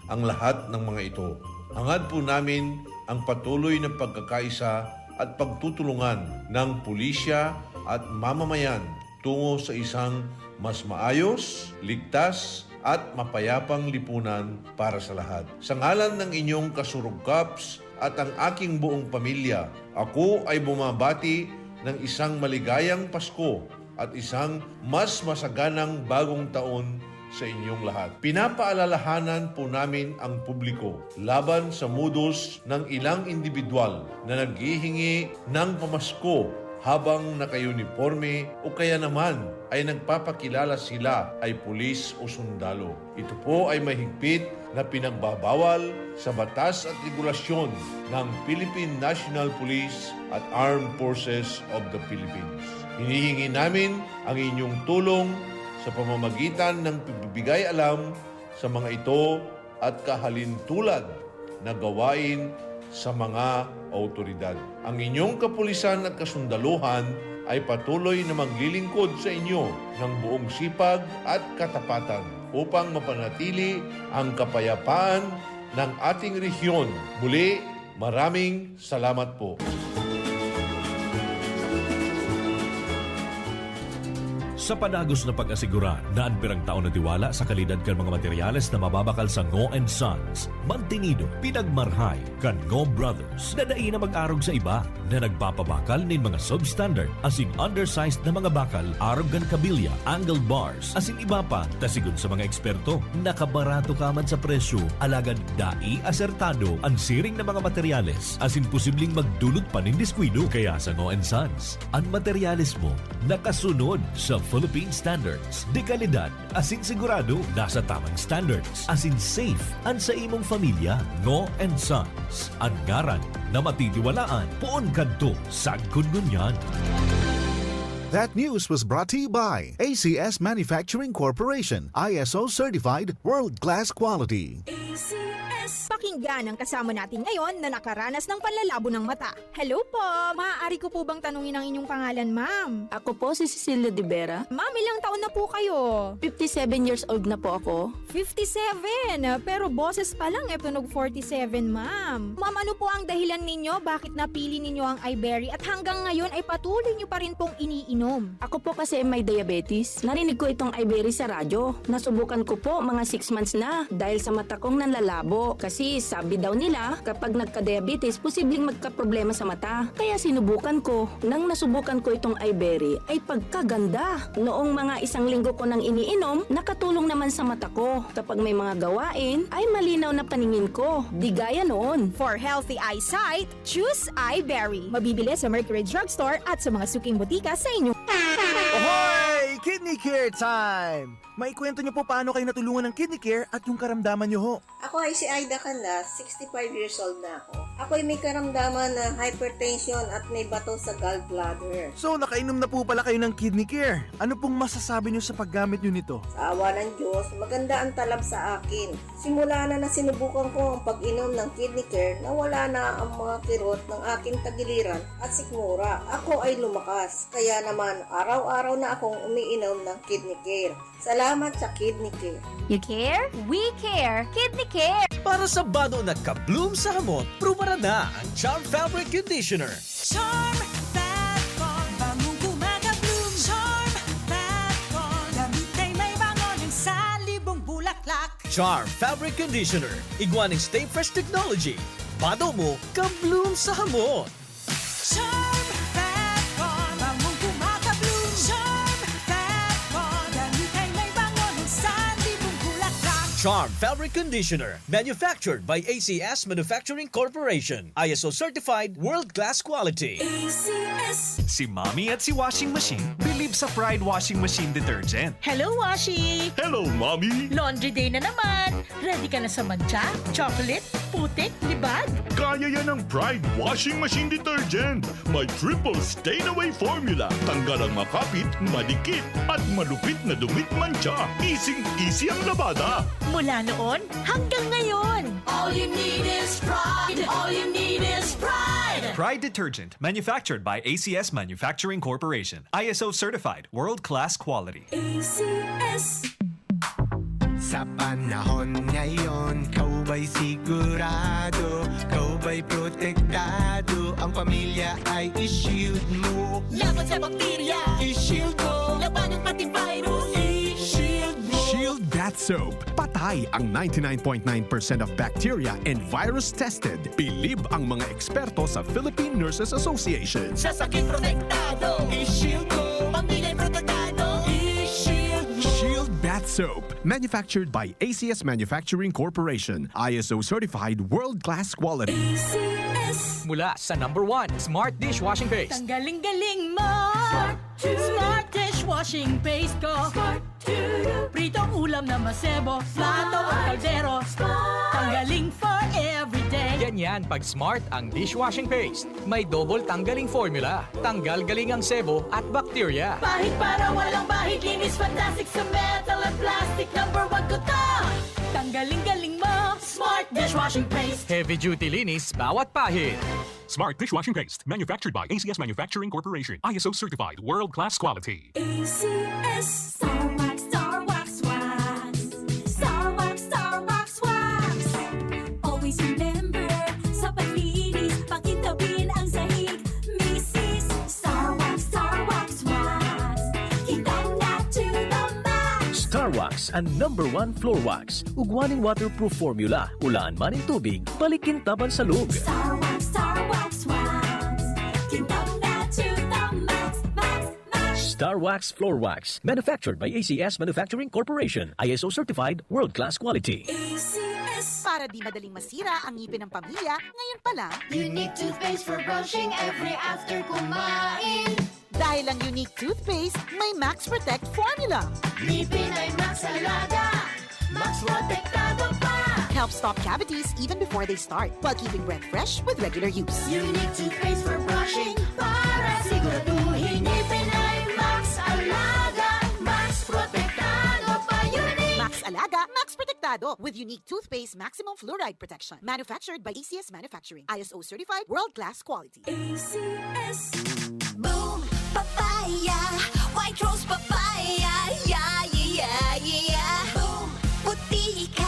ang lahat ng mga ito. Hangad po namin ang patuloy na pagkakaisa at pagtutulungan ng pulisya at mamamayan tungo sa isang mas maayos, ligtas, at mapayapang lipunan para sa lahat. Sa ngalan ng inyong kasurog, Kaps, at ang aking buong pamilya, ako ay bumabati ng isang maligayang Pasko at isang mas masaganang bagong taon sa inyong lahat. Pinapaalalahanan po namin ang publiko laban sa modus ng ilang indibidwal na naghihingi ng pamasko habang naka-uniporme o kaya naman ay nagpapakilala sila ay pulis o sundalo. Ito po ay mahigpit na pinagbabawal sa batas at regulasyon ng Philippine National Police at Armed Forces of the Philippines. Hinihingi namin ang inyong tulong sa pamamagitan ng pagbibigay alam sa mga ito at kahalintulad na gawain sa mga awtoridad. Ang inyong kapulisan at kasundaluhan ay patuloy na maglilingkod sa inyo ng buong sipag at katapatan upang mapanatili ang kapayapaan ng ating rehiyon. Muli, maraming salamat po. Sa padagos na pag-asigurar na an pirang taon na tiwala sa kalidad kan mga materyales na mababakal sa Ngo and Sons, mantinido, pinagmarhay kan Ngo Brothers na dai na mag-arog sa iba na nagpapabakal nin mga substandard asin undersized na mga bakal arog kan kabilya, angle bars, asin iba pa, ta sigon sa mga eksperto, nakabarato ka man sa presyo, alagad dai asertado an siring na mga materyales asin posibleng magdulot pa nin diskuido. Kaya sa Ngo and Sons, an materyales mo nakasunod sa Philippine Standards de Calidad asin sigurado nasa tamang standards asin safe an sa imong pamilya. Ngo and Sons, an ngaran na matitiwalaan poon kadto sagkod ngunyan. That news was brought to you by A C S Manufacturing Corporation, I S O certified, world-class quality. A C S. Pakinggan ang kasama natin ngayon na nakaranas ng panlalabo ng mata. Hello po! Maaari ko po bang tanungin ang inyong pangalan, ma'am? Ako po si Cecilia de Vera. Ma'am, ilang taon na po kayo? Fifty-seven years old na po ako. Fifty-seven, pero boses pa lang, eh, tunog forty-seven, ma'am. Ma'am, ano po ang dahilan ninyo bakit napili ninyo ang Iberry at hanggang ngayon ay patuloy nyo pa rin pong iniinom? Ako po kasi may diabetes. Narinig ko itong Iberry sa radyo. Nasubukan ko po mga six months na dahil sa mata kong nanlalabo. Kasi sabi daw nila, kapag nagka-diabetes, posibleng magkaproblema sa mata. Kaya sinubukan ko. Nang nasubukan ko itong Iberry, ay pagkaganda. Noong mga isang linggo ko nang iniinom, nakatulong naman sa mata ko. Kapag may mga gawain, ay malinaw na paningin ko. Di gaya noon. For healthy eyesight, choose Iberry. Mabibili sa Mercury Drugstore at sa mga suking botika sa inyong Ahoy! Kidney Care time! Maikwento niyo po paano kayo natulungan ng Kidney Care at yung karamdaman niyo ho. Ako ay si Aida Canlas, sixty-five years old na ako. Ako'y may karamdaman na hypertension at may bato sa gallbladder. So, nakainom na po pala kayo ng Kidney Care. Ano pong masasabi niyo sa paggamit niyo nito? Sa awa ng Diyos, maganda ang talab sa akin. Simula na na sinubukan ko ang pag-inom ng Kidney Care, nawala na ang mga kirot ng aking tagiliran at sikmura. Ako ay lumakas. Kaya naman, araw-araw na akong umiinom ng Kidney Care. Salamat sa Kidney Care. You care? We care! Kidney Care! Para sa bado na ka-bloom sa hamot, prubaran na ang Charm Fabric Conditioner. Charm Fab Con, bangong kumaka-bloom. Charm Fab Con, damit ay may bango ng salibong bulaklak. Charm Fabric Conditioner, igwa ning Stay Fresh Technology. Bado mo, ka-bloom sa hamot. Charm Fab Con, bangong kumaka-bloom. Charm Fab Con, damit ay may bango ng salibong bulaklak. Charm Fabric Conditioner, manufactured by A C S Manufacturing Corporation. I S O certified, world-class quality. A C S. Si Mommy at si Washing Machine believe sa Pride Washing Machine Detergent. Hello, Washi! Hello, Mommy! Laundry day na naman! Ready ka na sa madya, chocolate, Putik, libag? Kaya yan ng Pride Washing Machine Detergent. May triple stain away formula. Tanggal ang makapit, madikit, at malupit na dumi't mantsa. Easy-easy ang labada. Mula noon hanggang ngayon. All you need is pride. All you need is pride. Pride detergent, manufactured by A C S Manufacturing Corporation. I S O certified, world-class quality. A C S. Sa panahon ngayon, ikaw ba'y sigurado? Ikaw ba'y protektado? Ang pamilya ay i-shield mo. Laban sa bakterya, i-shield mo. Labanan pati virus, i-shield mo. Shield Bath Soap. Patay ang ninety-nine point nine percent of bacteria and virus tested. Bilib ang mga eksperto sa Philippine Nurses Association. Sa sakit protektado, i-shield mo. Pamilya'y protektado, i-shield mo. Shield Bath Soap. Manufactured by A C S Manufacturing Corporation. I S O certified world-class quality. A C S. Mula sa number one, Smart Dishwashing Paste. Tanggaling galing mo! Smart dishwashing paste ko! Pritong ulam na masebo, plato o kaldero. Tanggaling for everyday. Ganyan pag Smart ang dishwashing paste. May double tanggaling formula. Tanggal galing ang sebo at bakterya. Pahid para walang bahid, linis fantastic sa metal at plastic. Number one ko to! Tanggaling galing mo! Smart dishwashing paste! Heavy duty linis bawat pahid. Smart dishwashing paste, manufactured by A C S Manufacturing Corporation. I S O certified, world-class quality. A C S. Star Wax, Star Wax Wax. Star Wax, Star Wax Wax. Always remember, sa paglinis, pakintabin ang sahig. Misis, Star Wax, Star Wax Wax. Kintab na to the max. Star Wax, ang number one floor wax. Ugwa nin waterproof formula, ulaan man nin tubig, balik kintab an salog. Star Wax, Star Wax Wax. Kintab na to the max, max, max. Star Wax Floor Wax, manufactured by A C S Manufacturing Corporation, I S O certified, world-class quality. A C S. Para di madaling masira ang ngipin ng pamilya, ngayon pa lang. Unique toothpaste for brushing every after kumain. Dahil ang Unique Toothpaste may Max Protect Formula. Ngipin ay Max Alaga. Max Protektado pa. Helps stop cavities even before they start, while keeping breath fresh with regular use. Unique toothpaste for brushing para siguraduhin ngipin ay Max Alaga. Max Protektado pa, Unique. Max Alaga, Max Protektado with Unique Toothpaste Maximum Fluoride Protection. Manufactured by A C S Manufacturing. I S O certified, world-class quality. A C S. Boom! Papaya! White Rose Papaya! Yeah, yeah, yeah, yeah, yeah! Boom! Puti ka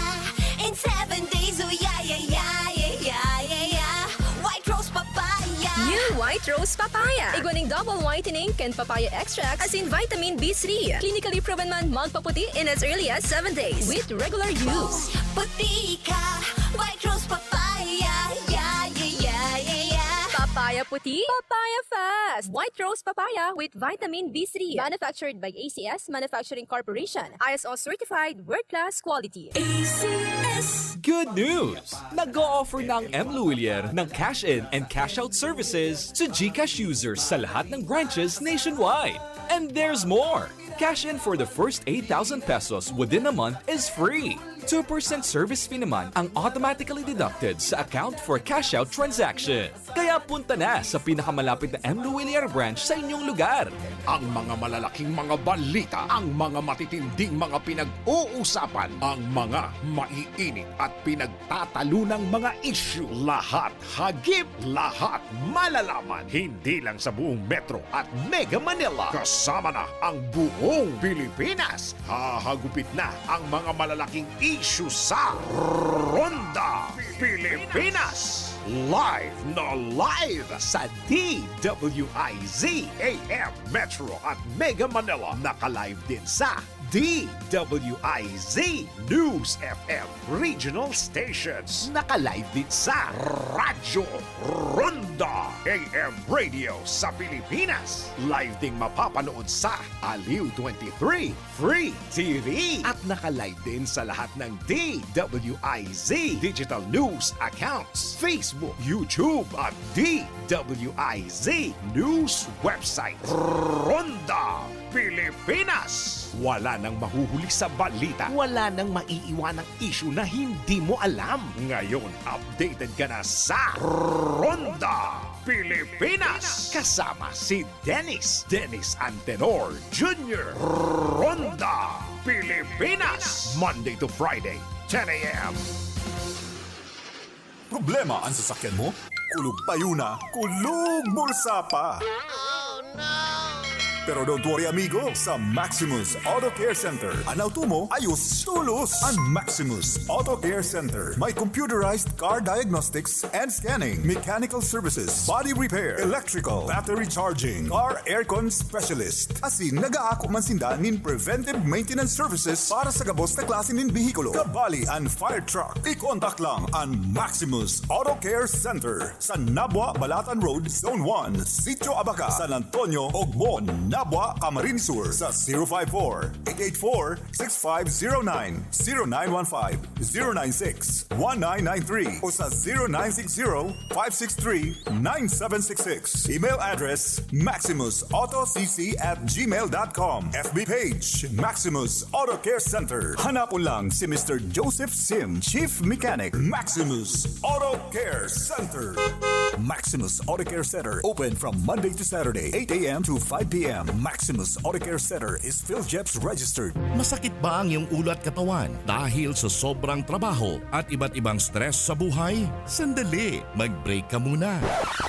in seven days! Oh, yeah, yeah, yeah, yeah, yeah, yeah, yeah! White Rose Papaya! New White Rose Papaya. Igwa ning double whitening kan papaya extract asin vitamin B three. Clinically proven man magpaputi in as early as seven days with regular use. Puti ka! White Rose Papaya! Yeah, yeah, yeah, yeah, yeah! Papaya puti, papaya fast. White Rose Papaya with vitamin B three. Manufactured by A C S Manufacturing Corporation. I S O certified, world-class quality. A C S. Good news! Nag-o-offer na ang M Lhuillier ng cash-in and cash-out services to GCash users sa lahat ng branches nationwide. And there's more! Cash in for the first eight thousand pesos within a month is free. Two percent service fee naman ang automatically deducted sa account for cash-out transaction. Kaya punta na sa pinakamalapit na M Lhuillier branch sa inyong lugar. Ang mga malalaking mga balita, ang mga matitinding mga pinag-uusapan, ang mga maiinit at pinagtatalunang mga isyu, lahat hagip, lahat malalaman. Hindi lang sa buong Metro at Mega Manila, kasama na ang buong Pilipinas. Hahagupit na ang mga malalaking isyu sa Ronda Pilipinas. Live na live sa D W I Z A M Metro at Mega Manila. Naka-live din sa D W I Z News F M Regional Stations. Naka-live din sa Radyo Ronda A M Radio sa Pilipinas. Live ding mapapanood sa Aliw twenty-three Free T V. At naka-live din sa lahat ng D W I Z digital news accounts, Facebook, YouTube at D W I Z News website. Ronda Pilipinas! Wala nang mahuhuli sa balita. Wala nang maiiwanang isyu na hindi mo alam. Ngayon, updated ka na sa Ronda Pilipinas! Kasama si Dennis, Dennis Antenor Junior Ronda Pilipinas! Monday to Friday, ten a m. Problema an sasakyan mo? Kulog payo na, kulog bulsa pa. Pero don't worry, amigo. Sa Maximus Auto Care Center, an auto mo ayos tolos. An Maximus Auto Care Center may computerized car diagnostics and scanning, mechanical services, body repair, electrical, battery charging, car aircon specialist. Asin nagaako man sinda nin preventive maintenance services para sa gabos na klase nin behikulo. Kabali an fire truck. I-contact lang an Maximus Auto Care Center sa Nabua, Balatan Road, Zone one, Sitio Abaca, San Antonio, Ogmon, Nabua, Camarines Sur sa zero five four, eight eight four, six five zero nine, zero nine one five, zero nine six, one nine nine three o sa zero nine six zero, five six three, nine seven six six. Email address, maximus auto c c at gmail dot com. F B page, Maximus Auto Care Center. Hanapon lang si Mister Joseph Sim, Chief Mechanic, Maximus Auto Care Center. Maximus Auto Care Center, open from Monday to Saturday, eight a m to five p m. Maximus Auto Care Center is PhilGEPS registered. Masakit ba ang iyong ulo at katawan dahil sa sobrang trabaho at iba't ibang stress sa buhay? Sandali, mag-break ka muna.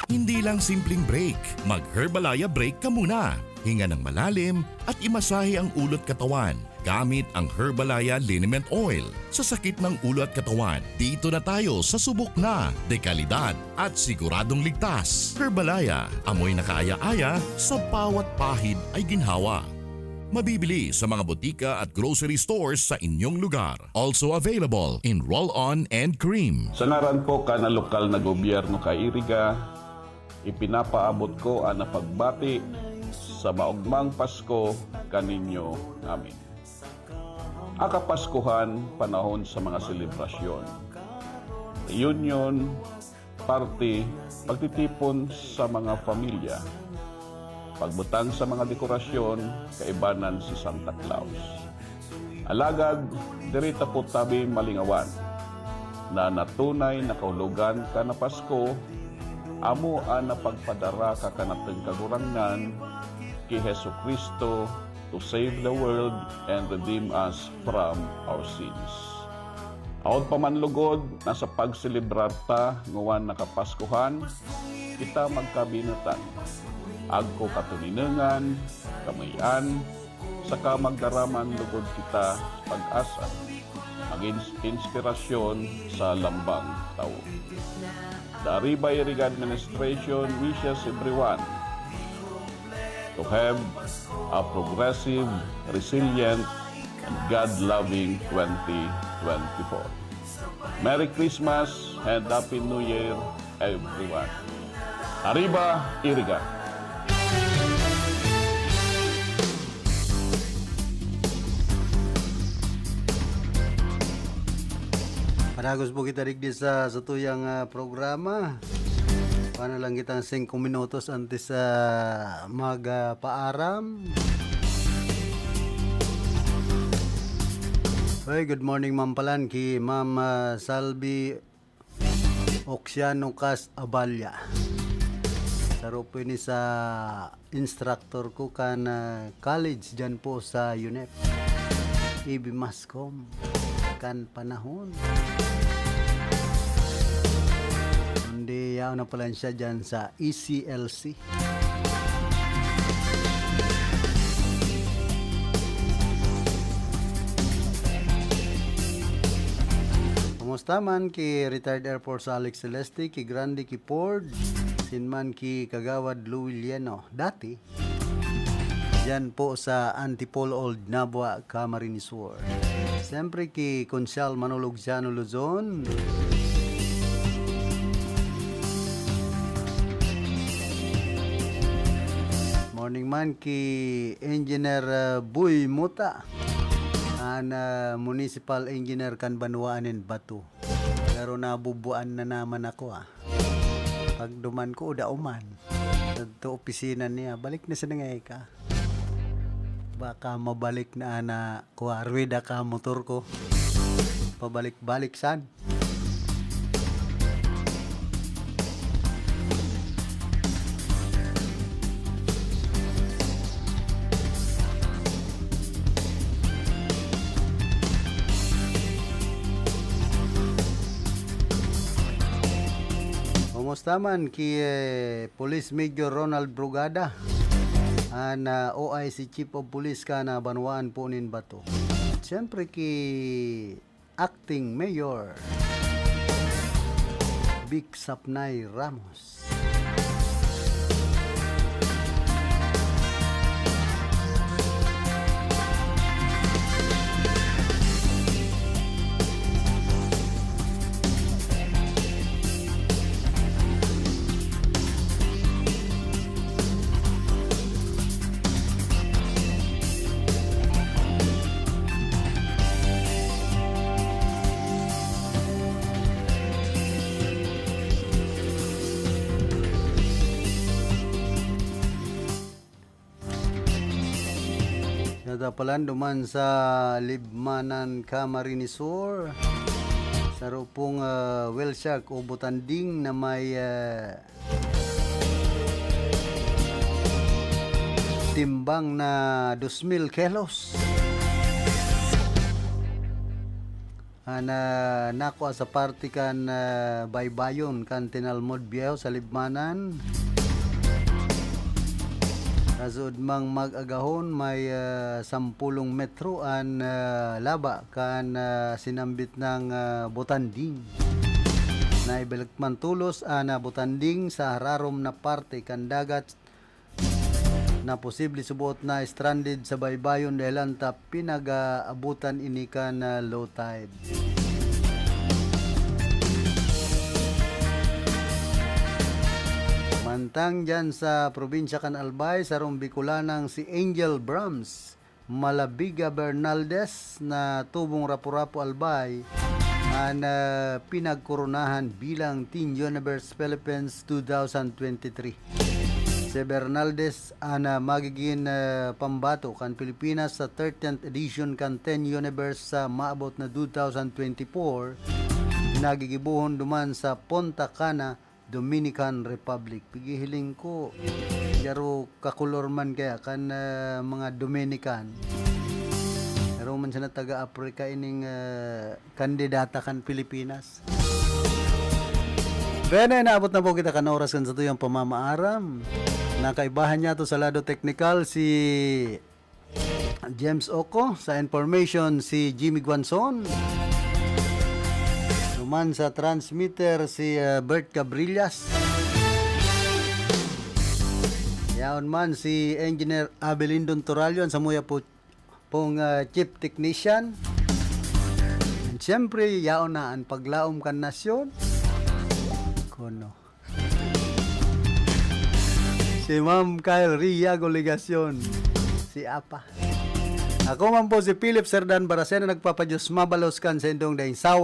Hindi lang simpleng break, mag-Herbalaya break ka muna. Hinga ng malalim at imasahe ang ulo at katawan gamit ang Herbalaya Liniment Oil. Sa sakit ng ulo at katawan, dito na tayo sa subok na, dekalidad at siguradong ligtas. Herbalaya, amoy na kaaya-aya, sa bawat pahid ay ginhawa. Mabibili sa mga botika at grocery stores sa inyong lugar. Also available in roll-on and cream. Sa ngaran po kan lokal na gobyerno kan Iriga, ipinapaabot ko an pagbati sa maogmang Pasko kaninyo ngamin. Ang Kapaskuhan, panahon sa mga selebrasyon, reunion, party, pagtitipon sa mga pamilya, pagbutang sa mga dekorasyon, kaibanan si Santa Claus. Alagad, diri ta po tabi malingawan na an tunay na kahulogan kan Pasko, amo an pagpadara kan satong Kagurangnan, ki Jesu-Cristo, to save the world and redeem us from our sins. Aon pa man lugod na sa pagselebrar ta ngawang Kapaskuhan, kita magkabinutan, agko katoninongan, kamuy-an, saka magdaraman lugod kita pag-asa, magin inspirasyon sa lambang tawo. The Arriba Iriga Administration wishes everyone to have a progressive, resilient, and God-loving twenty twenty-four. Merry Christmas and Happy New Year, everyone. Arriba, Iriga! Padagos po kita digdi sa, sa tuyang, ah, programa. Paano lang kitang singko minutos antes sa mag, ah, paaram? Hey, good morning, Ma'am Palan, ki Ma'am, ah, Salvi Oxiano Cas Aballa. Saro po ini sa instructor ko kan, ah, college dyan po sa UNEP. E B Mascom. Kan panahon. Kundi yaon na pala siya dyan sa E C L C. Kumusta man ki retired Air Force Alex Celeste, ki Grande, ki Ford, sin man ki Kagawad Louis Lieno, dati, diyan po sa Antipolo Old Nabua, Camarines Sur. Siyempre ki Konsehal Manolo Luciano Luzon. Morning man ki Engineer, uh, Boy Muta, an, uh, municipal engineer kan banwaan nin Bato. Pero nabubuan na naman ako, ah. Pagduman ko, uda uman. Sa opisina niya, balik na sa nangay ka. Baka mabalik na ana ko, ruweda ka motor ko. Pabalik-balik san. Kumusta man ki, eh, Police Major Ronald Brugada, an, ah, O I C Chief of Police kan, ah, banwaan po nin Bato. Siyempre ki Acting Mayor Vic Sapnay Ramos. Natapalan duman sa Libmanan, Camarines Sur. Saro pong, ah, whale shark o butanding na may, ah, timbang na dos mil kilos. An, ah, nakua sa parte kan, ah, baybayon kan Tinalmod Viejo sa Libmanan. Kasuod mang mag-agahon, may, ah, sampulong metro an, ah, laba kan, ah, sinambit nang, ah, butanding. Naibalik man tolos an, ah, butanding sa hararom na parte kan dagat na posible suboot na stranded sa baybayon dahelan ta pinag-aabutan ini kan, ah, low tide. Mantang diyan sa probinsya kan Albay, sarong Bicolanang si Angel Brams Malabiga Bernaldez na tubong Rapu-Rapu, Albay, an, ah, pinagkoronahan bilang Teen Universe Philippines two thousand twenty-three. Si Bernaldez an, ah, magigin, ah, pambato kan Pilipinas sa thirteenth edition kan Teen Universe sa maabot na two thousand twenty-four, na gigibohon duman sa Punta Cana, Dominican Republic. Pigihiling ko, garo kakolor man kaya kan, ah, mga Dominican. Garo man sana taga Africa ining, ah, kandidata kan Pilipinas. Bene, naabot na po kita kan oras kan satuyang pamamaaram. Nakaibahan niya to sa lado teknikal si James Oco, sa information si Jimmy Guanzon. Duman sa transmitter si, ah, Bert Cabrillas. Yaon man si Engineer Abelindon Torallo, an samuya po pong, ah, chief technician. And siyempre, yaon na an paglaom kan nasyon. Kono. Si Ma'am Kyle Ria Golegacion. Si Apa. Ako man po si Philip Serdan Baracena, nagpapadiyos mabalos kan sa indong daing sawa.